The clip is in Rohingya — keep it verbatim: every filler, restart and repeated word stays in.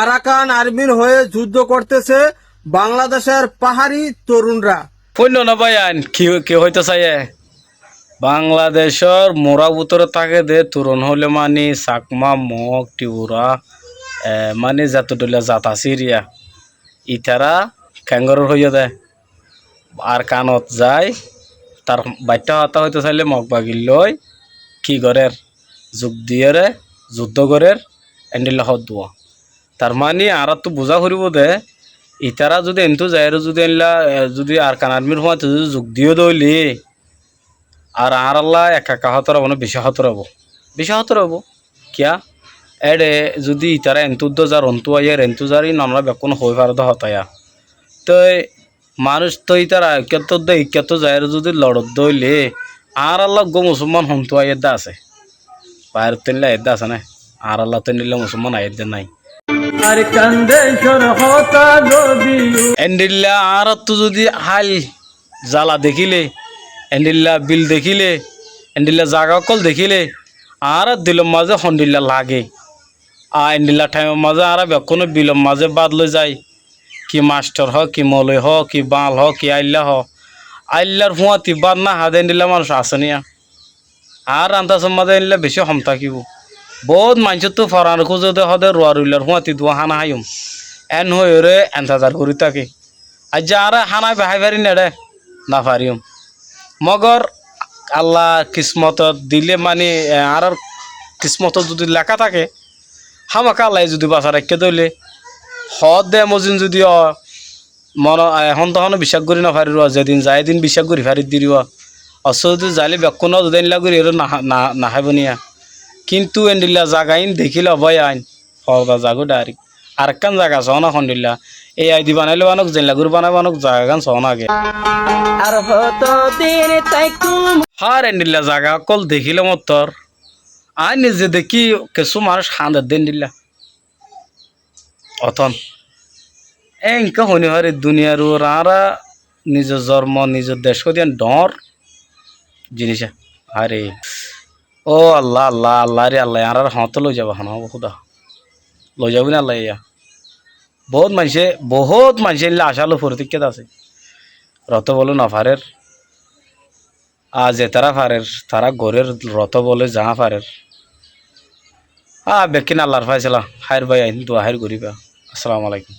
আরাকান আর্মির হয়ে যুদ্ধ করতেছে বাংলাদেশের পাহাড়ি তরুণরা। Fúinno né báiyain, ki, ki hoitó saiyé? Bangladecór murá bútore táke dé turun óile mani Sakma, Mog, Tripura, e, mani zeto dhoilla zat asé eriya. Itará keéngorí hoiyé dé. Arkanot zai, tar baiththá hotá hoitó sailé Mog bagir loi ki gorér? Zuk diyóre, zuddó gorér, endilla hoó duwa. Tar mani añáráttu buzá foribó dé, itará zudi entú zaiyóre zudi endilla, e, zudi Arkan armir fúañti zudi zuk diyó dé óile, ar añárálla ekka ekka hótor óibo né, bicí hótor óibo. Bicí hótor óibo. Kiyá? Éçe zudi itará entú uddúa zar, ontú aiyér, entú zar, íin onorá bekkúne hoói faró dé hotá yá. Toi manúic tó ítara ikkáttú dé, ikkáttú zaiyóre zudi loçodde óile, añárálla uggúa musúlman hontú aiyédde asé? Bairottú endilla aiyédde asé né? Añárállattú endilla musúlman aiyédde nái. Endilla añáráttu zudi háil zala dekíle, endilla bil dekíle, endilla zaga ókkol dekíle, añárar dilor mazé hondilla lage. Ar endilla thaimor mazé añára bekkúne bilor mazé bát loi zai, ki mastor hoó, ki moloi hoó, ki báñl hoó, ki ailla hoó, aillar fúañti bát no há dé endilla manúic asé né yá? Añár andásor mazé endilla bicí hom tákibo. Boóut maincóttu foran kúze dé hoó dé ruar uillar fúañti duwa hána háiyum. Eén hoiyóre entezar gorí táke. Aijja añára hána íba hái fari né eçé? No fariyum. Mogor Alla kismotot dilé mani, e, añárar kismotot zudi leká táke, hámaká Allaye zudi basa raikké dé óile, hoódde emozin zudi ó, mone, e, ehón to honó biccác gorí no farir, zedin zai edin biccác gorí farir dé. Ossó zudi zailé bekkúne zudi endilla gorí eré no, no, no háibo né yá. Kintu endilla zaga íin dekíle báiyain, forda zagói dhairek. Arekkán zaga soóna hondilla. Ei aidi banailé banók, zeilla gorí banai banók, zagagán soóna age. Ar hoto din táikum. Hár endilla zaga ókkol dekíle mottor, aññí nize dekí kessú manúic hañder dé endilla. Otón. Eñkká hoóni fare duniyar uore añára nizor zormo, nizor dec hoó dé yián dhoóñr jiníc. Are. Ó Alla, Alla, Alla re Alla, añáráre hoñçé loi zaibo, hone óibo Húda? Loi zaibó né Allaye yá? Boóut maincé, boóut maincé endilla acá loi fori táikke dé asé. Roté bóle no farer. Ar zetará farer, tará gorér, roté bóle zaáñ farer. Á, bekkín Allar fáisala, háir báiyain, dua háir goríba. Assalamu alaikum.